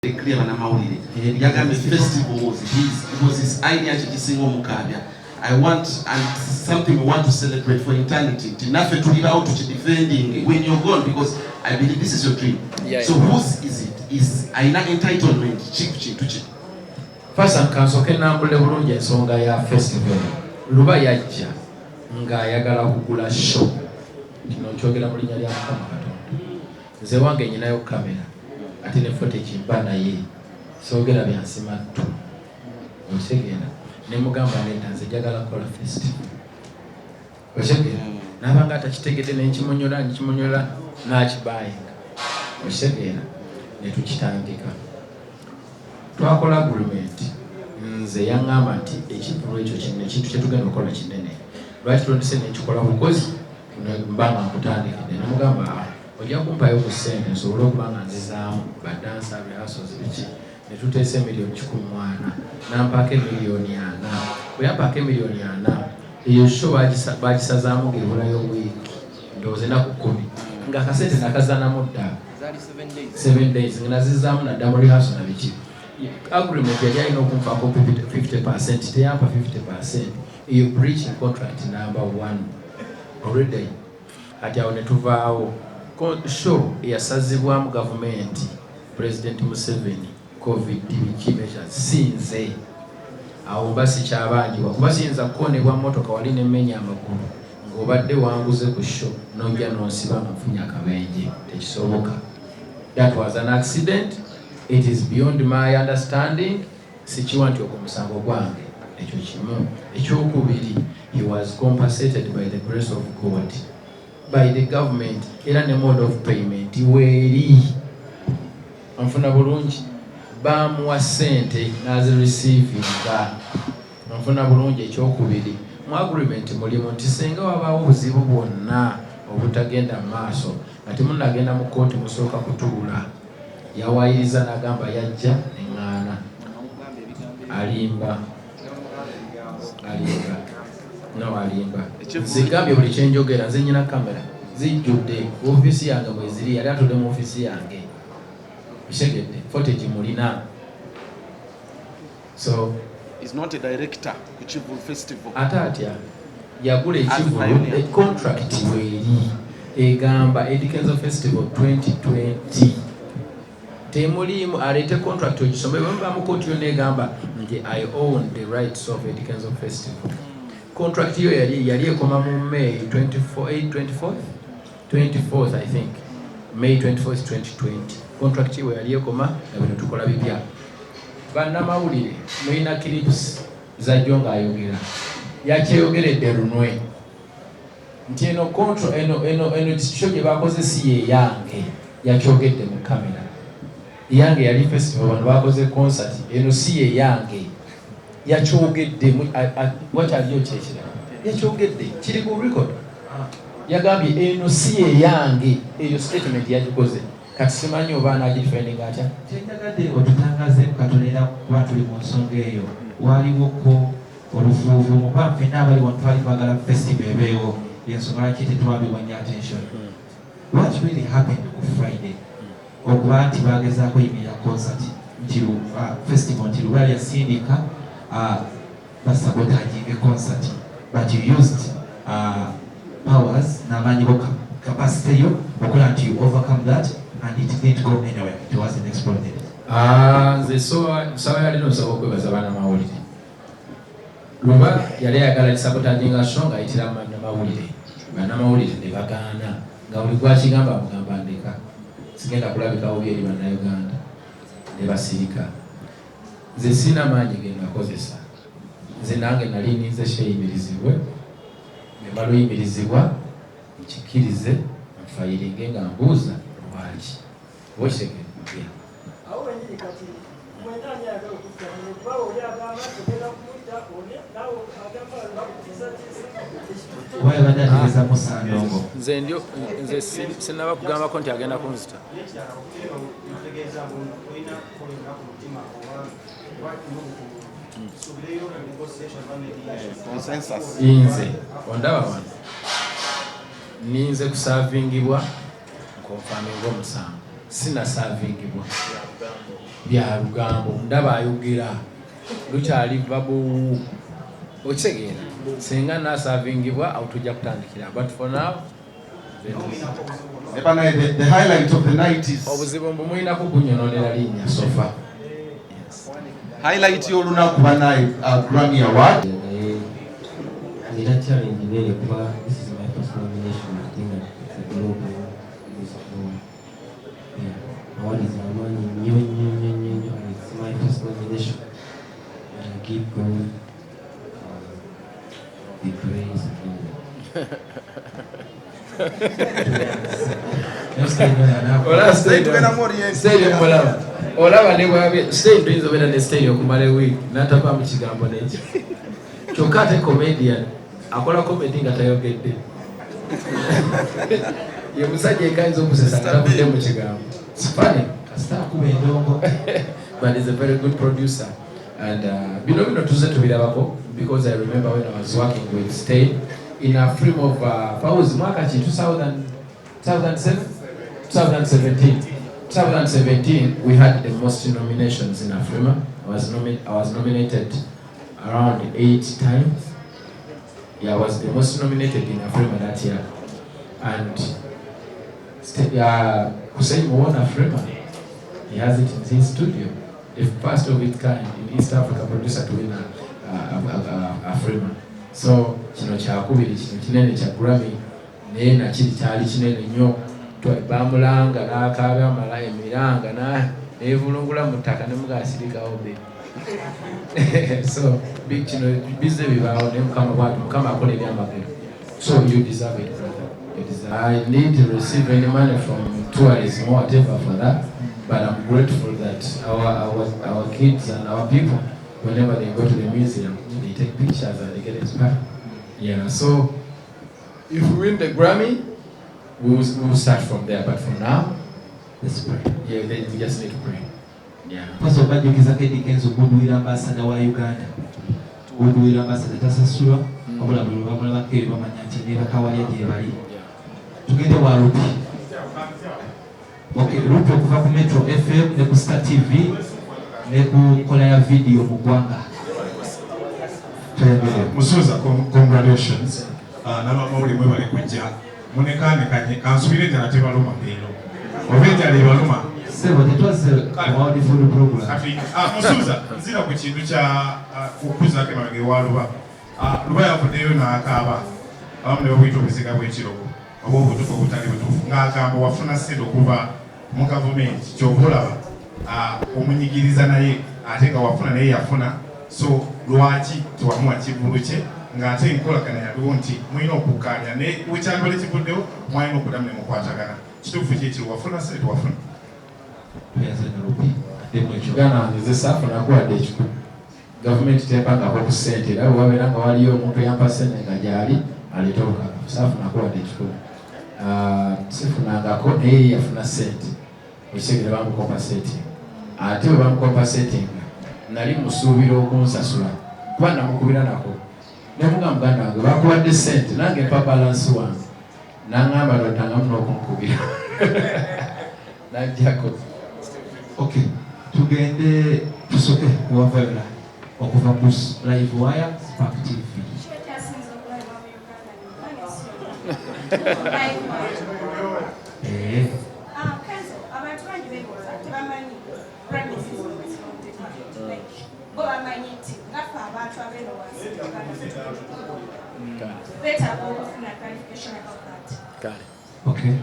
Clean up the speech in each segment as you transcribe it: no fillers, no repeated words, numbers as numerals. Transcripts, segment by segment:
Clear, bannamawulire, yagambye festival was his, it was his idea. Kyekisinga omukaabya. I want, and something we want to celebrate for eternity, nti naffe tulibaawo tukidefending when you're gone, because I believe this is your dream. So whose is it? Is ayina entitlement ki ku kintu kino? First, kansooke nambule bulungi ensonga ya festival. Luba yajja ng'ayagala kugula show. Kino nkyogera mu linnya lya Mukama Katonda. Nze wange nyinayo kamera, ate ne footage mba naye, soogera byansimattu, okitegeera? Ne mugamba, "Nedda, nze njagala kukola festival," okitegeera? Nabanga atakitegedde, nenkimunyola, nkimunyola, nakibayinga, okitegeera? Netukitandika, twakola agreement. Nze yaŋŋamba nti ekivulu ekyo kinene, ekintu kyetugenda okukola kinene, lwaki tondise nekikola bukozi mba nga nkutandikidde? Nemugamba, "Ah, ojja kumpayo ku ssente nsobole okuba nga nzizaamu badansa, rehearsals, biki." Netuteesa 140,000,000, nampaako 40,000,000. Bwe yampaako 40,000,000, eyo show bagisazaamu ng'ebulayo wiiki, ndowooza enaku 10, ng'akasente nakazanamu dda. 7 days nga nazizaamu, nadda mu rehearsal na biki. Agreement yali alina okunfaako 50%, teyampa 50%. Eyo breaching contract number one already. Kati awo ne tuvaawo. Show eyasazibwamu gavumenti, President Museveni, COVID, biki, measures, si nze. Awo mba sikyabanjibwa, kuba siyinza kukoonebwa mmotoka wali nemmenya amagulu ng'obadde wanguze ku show, nojja nonsiba nga nfunye akabenje. Tekisoboka. That was an accident. It is beyond my understanding. Sikiwa nti ogwo musango gwange. Ekyo kimu. Ekyokubiri, he was compensated by the grace of God, by the government, era ne mode of payment weeri. Onfuna bulungi? Bamuwa ssente n'azireceivinga, onfuna bulungi? Ekyokubiri, mu agreement mulimu nti singa wabaawo obuzibu bwonna obutagenda mu maaso nga temunagenda mu kooti, musooka kutuula. Yawayiriza n'agamba yajja neŋŋaana. Alimba, alimba, no, alimba. Nzigambye buli kyenjogera, nze nyina kamera zijjudde ofiisi yange mweziri. Yali atudde mu ofiisi yange, okitegedde? Footage mulina, so Is not a director ku Kivulu Festival. Ate atya yagula ekivulu? Pioneer. Contract weeri egamba Eddy Kenzo Festival 2020, temuliimu. Aleete contract ogisome. Bwemuba mu kooti yonna egamba nti I own the rights of Eddy Kenzo Festival. Contract yo yali ekoma mu May 24, 24th, 24th, I think May 24th 2020. Contract yo yali ekoma nga bino tukola bipya. Bannamawulire, mulina clips zajjo ng'ayogera, yakyeyogeredde lunwe nti eno control, eno show gye bakoze si ye yange. Yakyogedde mu kamera. Yange yali festival, bano bakoze concert, eno si ye yange. Yakyogedde wakyaliyo kyekirala, yakyogedde, kiri ku record. Yagambye eno si ye yange. Eyo statement yagikoze. Kati simanyi oba anagidefendinga atya. Kyenjagadde otutangazeemu katono, era kuba tuli mu nsonga eyo, waliwoko oluvuuvuumo, kuba ffenna abali wano twali twagala festival ebeewo, yensonga lwaki tetwabiwanya attention. What really happened ku Friday, okuba nti bagezaako yimirira concert nti festival, nti Luba yasindika basabotaginge concert, but you used powers n'amaanyi go, capacity yo okola nti you overcome that and it didn't go anywhere, it wasn't exploded? Ah, nze nsaba yalino, nsaba okwebaza bannamawulire. Luba yali ayagala kisabotaginga show ng'ayitira mu bannamawulire. Bannamawulire ne bagaana, nga buli gwakigamba amugamba, "Ndeka, sigenda kulabikawo byeri Bannayuganda." Ne basirika. Nze sina maanyi ge nakozesa. Nze nange nali ninze show eyimirizibwe, nemala oyimirizibwa, nkikkirize, nfayiringe nga mbuuza lwaki, oba okitegeera? Awo wenyini kati mwena ani ayagala okutta munne? Kuba oli agamba togenda kumutta, oli naawe agamba bakutiisatiisa. Oba yabadde ategeeza Musa Ndongo? Nze ndio nze sinnaba kugambako nti agenda kunzita. N'ekirala, ntegeeza mbu olina kukola ku mutima oba suubireyo negotiation oba mediation. Consensus. Nze ondaba wano, ninze kuservingibwa nconfirminga omusango. Sinaservingibwa. Bya lugambo, ndaba ayogera lukyali babowu, okitegeera? Singa nasavingibwa awo tujja kutandikira, but for now. The highlight of the night is Obuzibu mbu mulinako kunyononera linnya so far. Highlight y'olunaku banaye, Grammy Award. Naye nina challenge nene kuba this is my first nomination. I think that it's a global music award. Yeah, award is amaanyi nnyo nnyo nnyo nnyo nnyo, and it's my first nomination, and I give God the praise and Olaba. Tugenda mu audience. Stage mulaba, olaba ne bwabye stage, tuyinza obeera ne stage okumala ewiiki n'atavaamu kigambo nekyo kyokka, ate comedian akola comedy nga tayogedde. Ye musajja ekayinza okusesa nga tavudde mu kigambo. It's funny. Kasita akuba endongo. But he's a very good producer and bino bino tuze tubirabako, because I remember when I was working with Stain in a frame of Fauzi, mwaka ki? 2000, 2007, 2017, 2017, we had the most nominations in Afrima. I was nominated around eight times. Yeah, I was the most nominated in Afrima that year, and Hussein won Afrima. He has it in his studio, the first of its kind in East Africa producer to win a Afrima. So kino kyakubiri, kino kinene kya Grammy, naye nakiri kyali kinene nnyo. Bamulanga n'akaaba amala emiranga nevulungula mu ttaka ne mugasirikawo be. So kino bizze bibaawo, naye Mukama bwati, Mukama akola ebyamagero. So you deserve it, brother. You deserve. I need to receive any money from tourism or whatever for that, but I'm grateful that our kids and our people, whenever they go to the museum, they take pictures and they get inspired. Yeah, so if we win the Grammy, we will start from there, but for now, Let's pray. Yeah, we just need to pray. Yeah. First obajjukizako Eddy Kenzo, goodwill ambassador wa Uganda. Goodwill ambassador tasasulwa, wabula buli lwebamulabako ebyo bamanya nti ne bakawalya gye bali. Tugende wa Rupi. Okay, Rupi okuva ku Metro FM ne ku Star TV ne ku nkola ya video mu ggwanga. Tweyongere. Musuuza, congratulations. N'abamawulire mwebale kujja munekanekanye. Kansubire enjala tebaluma leero, oba enjala ebaluma? Sebo, tetwazze World Food Program. Kati Musuuza, nzira ku kintu kya okuzaako emabega ewa Luba. Luba yavuddeyo n'akaaba, abamu ne babuyita obuziga bw'ekirogo oba obutuufu obutali butuufu, ng'agamba wafuna ssente okuva mu gavumenti, kyova olaba omunyigiriza, naye ate nga wafuna naye yafuna, so lwaki tewamuwa kivulu kye, ng'ate enkolagana yaliwo nti mulina okukkaanya ne wekyandibadde kivuddewo, mwalina okuddamu ne mukwatagana. Kituufu ki ekiri, wafuna ssente, tewafuna? Tweyanze ne Rupi addemu ekyo. Uganda wange nze saafunako wadde ekikumi. Gavumenti tempangako ku ssente, era bwe wabeera nga waliyo omuntu eyampa ssente nga gyali, aleete obukakafu. Saafunako wadde ekikumi. Sifunangako, naye ye yafuna ssente, ekitegeera bamucompensating, ate bwe bamucompensatinga nali musuubira okunsasula, kuba namukubira nako nemuga, "Muganda wange, bakuwadde ssente, nange mpa balance wange." Naŋŋamba toddangamu n'okunkubira, najjako. Okay, tugende tusoke kuwa Viola okuva ku Live Wire Spark TV. Kyasinze okulabibwa mu Uganda ne Uganda. Eh, Kenzo, abantu bangi beebuuza, tebamanyi Grammys zino bwe zirondebwa. Like, bo bamanyi nti ngaffe abantu abeeno wansi mu Uganda beetaaga okufuna clarification about that. Kale. Okay.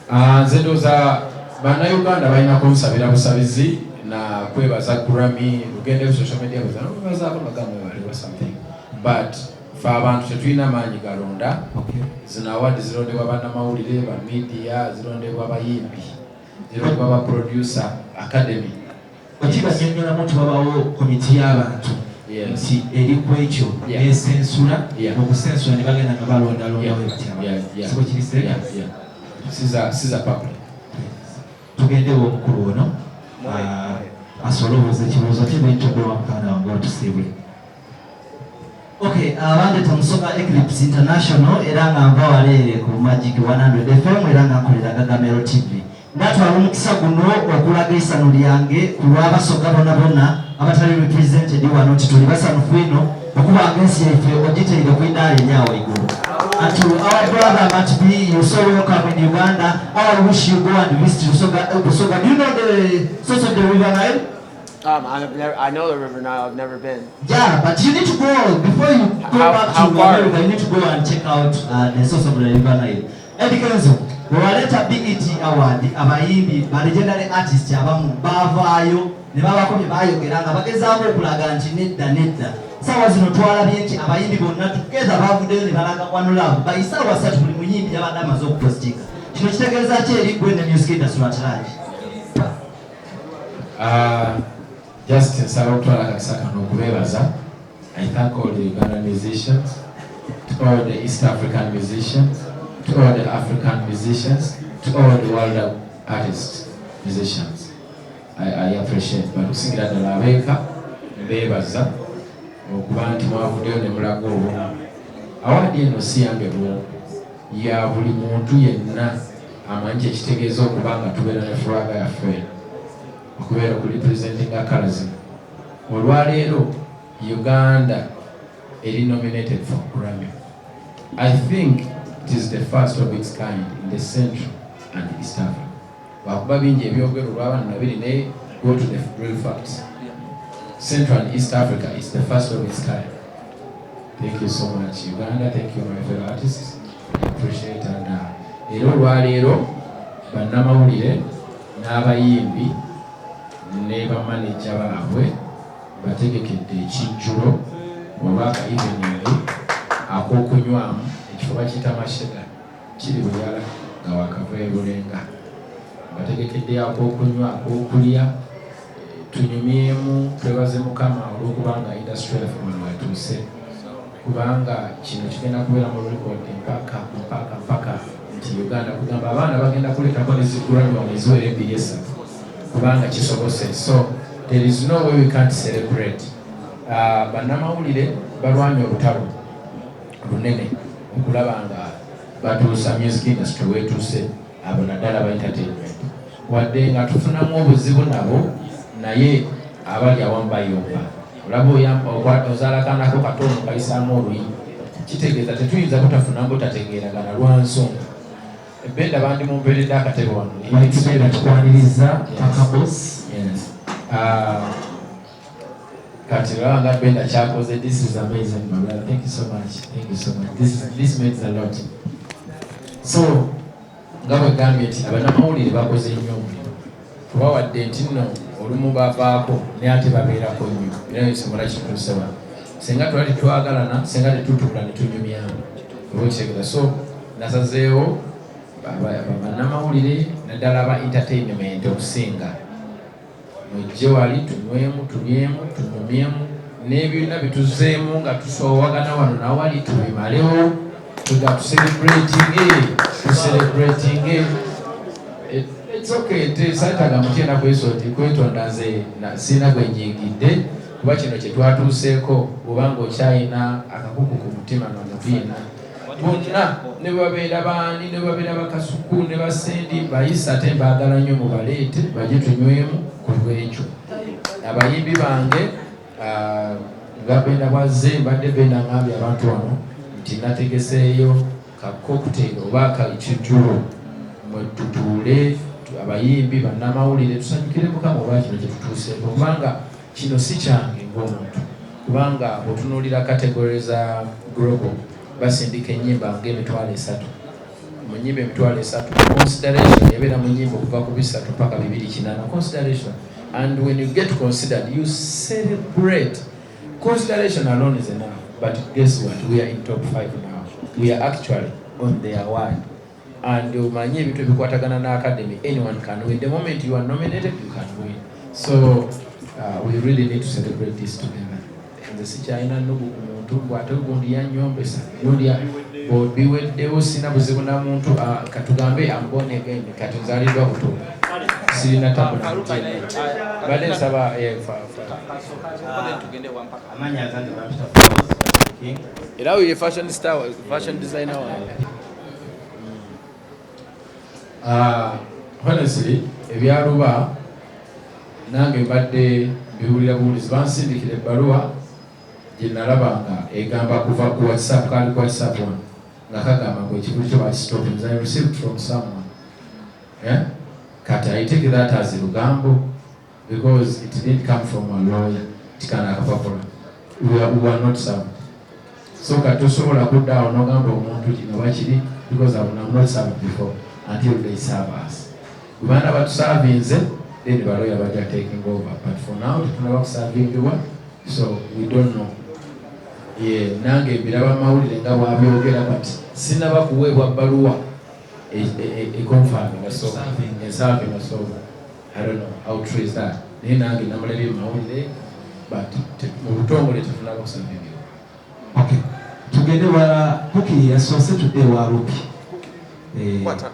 Ah, nze ndowooza Bannayuganda balina kunsabira busabizi na kwebaza Grammy. Lugende ku social media bazaako nagamba waliwo something, but fe abantu tetulina maanyi galonda. Zino award zirondebwa bannamawulire, ba media, zirondebwa bayimbi, zirondebwa ba producer, academy. Okibanyonyolamu nti wabawo komiti y'abantu nti eri ku ekyo nesensula, okusensula ne bagenda nga balondalonda we batya. Sibo kiri seeka? Yeah. Siza public. Tugendewo omukulu ono, ah, asobole obuuza ekibuuzo kye nentodde wa mukanda wange otusiibule. Okay, abandeta Musoga Eclipse International, era nga nva waleere ku Magic 100 FM, era nga nkolera Gagamero TV. Ndatwala omukisa guno okulaga essanyu lyange ku lw'Abasoga bona bona abatali represented wano nti tuli basanufu ino okubanga ensi yaife ogiteire ku idaala erya waigulu. And to our brother Matt B, you're so welcome in Uganda. I wish you go and visit Busoga. Busoga. Do you know the source of the River Nile? I've never, I know the River Nile. I've never been. Yeah, but you need to go before you go back How to far? America. You need to go and check out the source of the River Nile. Eddie Kenzo, bwe waleeta BET Award, abayimbi ba legendary artist abamu baavaayo ne babako bye baayogera nga bagezaako okulaga nti nedda nedda. Saawa zino twalabye nti abayimbi bonna together bavuddeyo ne balaga one love. By 3:00 buli muyimbi yabadde amaze okupostinga. Kino kitegeeza ki eri ggwe ne music industry at large? Just nsaba okutwala akakisa kano okubeebaza. I thank all the Ugandan musicians, to all the East African musicians, to all the African musicians, to all the world artists, musicians. I appreciate. But okusingira ddala abeeka mbeebaza okuba nti mwavuddeyo ne mulaga obumu. Award eno si yange bwomu, ya buli muntu yenna amanyi kyekitegeeza okuba nga tubeera ne flag yaffe eno, okubeera okurepresentinga colour zino. Olwaleero Uganda eri nominated for Grammy. I think it is the first of its kind in the Central and East Africa. Lwakuba bingi ebyogerwa olw'abaana nabiri, naye go to the real facts. Central and East Africa is the first of its kind. Thank you so much, Uganda. Thank you, my fellow artists. I appreciate. And era olwaleero bannamawulire n'abayimbi ne bamaneja baabwe bategekedde ekijjulo oba aka evening ak'okunywamu. Ekifo bakiyita Mashega, kiri Buyala nga wakava e Bulenga. Bategekeddeyo ak'okunywa, ak'okulya, tunyumyemu, twebaze Mukama olw'okubanga industry yaffe wano watuuse, kubanga kino kigenda kubeera mu record mpaka mpaka mpaka nti Uganda kugamba abaana bagenda kuleetako ne zi Grammy wano eziwera ebbiri esatu, kubanga kisobose. So there is no way we can't celebrate. Bannamawulire balwanye olutalo lunene okulaba nga batuusa music industry wetuuse, abo naddala ba entertainment, wadde nga tufunamu obuzibu nabo, naye abali awamu bayomba. Olaba ozaala kaanako katono kayisaamu oluyi, kitegeeza tetuyinza butafunamu butategeeragana lwa nsonga. Ebenda bandi mumpeeredde akatebe wano. Tubeera tukwaniriza Pakabos. Yes. Kati olaba nga Benda kyakoze. This is amazing, my brother. Thank you so much, thank you so much. This means a lot. So nga bwe gambye nti abannamawulire bakoze nnyo omulimu, kuba wadde nti nno olumu bavaako, naye ate babeerako nnyo, era esobola kituuse wano. Singa twali twagalana, singa tetutuula ne tunyumyamu, oba okitegeeza. So nasazeewo bannamawulire naddala aba entertainment okusinga mujje wali tunywemu, tulyemu, tunyumyemu n'ebyonna bituzeemu nga tusoowagana wano nawali tubimalewo, tuga tucelebratinge. It's okay, saitaga mutyena kwesoti kwetonda. Nze sirina gwe nyiigidde, kuba kino kye twatuuseeko. Bwobanga okyayina akakuku ku mutima nomuntu yenna, bonna ne babeera baani, ne babeera bakasuku ne basendi bayisa, ate mbaagala nnyo, mubaleete bajje tunywemu. Ku lwekyo abayimbi bange, nga Benda bwazze, mbadde Benda ngambye abantu wano nti nategeseeyo ka cocktail oba ka ekijjulo mwe tutuule abayimbi, bannamawulire, tusanyukire Mukama oba kino kyetutuuseeko, kubanga kino si kyange ng'omuntu, kubanga bw'otunuulira category za global, basindika ennyimba ng'emitwalo 3. Mu nnyimba 300,000, consideration ebeera mu nnyimba okuva ku bisatu paka 280 consideration. And when you get considered, you celebrate. Consideration alone is enough. But guess what? We are in top five now. We are actually on the award. And omanyi ebintu ebikwatagana na academy, anyone can win. The moment you are nominated, you can win. So we really need to celebrate this together. Nze sikyalina nnugu ku muntu bw'ate gundi yanyombesa, gundi biweddewo, sina buzibu na muntu. Katugambe am born again, kati nzaliddwa buto, sirina tabu na muntu yenna. Mbadde nsaba Amanya agange bampita Flowers King. Era oyo ye fashion star, fashion designer wange. Honestly, ebya Luba nange mbadde mbiwulira buwulizi. Bansindikira ebbaluwa gye nalaba nga egamba kuva ku WhatsApp, kali ku WhatsApp wano nga kagamba ngu ekivulu kyo bakistopinze. I received from someone, yeah? Kati I take that as lugambo because it didn't come from a lawyer. Tikana akapapula, we are not served. So kati tosobola kudda awo n'ogamba omuntu kino bakiri because I'm not served before until they serve us. Bwe batusavinze, then baloya bajja taking over, but for now tetunaba kusavingibwa, so we don't know. Ye nange mbiraba mawulire nga bwabyogera, but sinaba kuweebwa bbaluwa econfirminga, so ensavinga, so I don't know how true is that. Naye nange namulabye mu mawulire, but mu butongole tetunaba kusavingibwa. Okay, tugende wala. Kuki yasoose, tudde ewa Rupi. Kwata.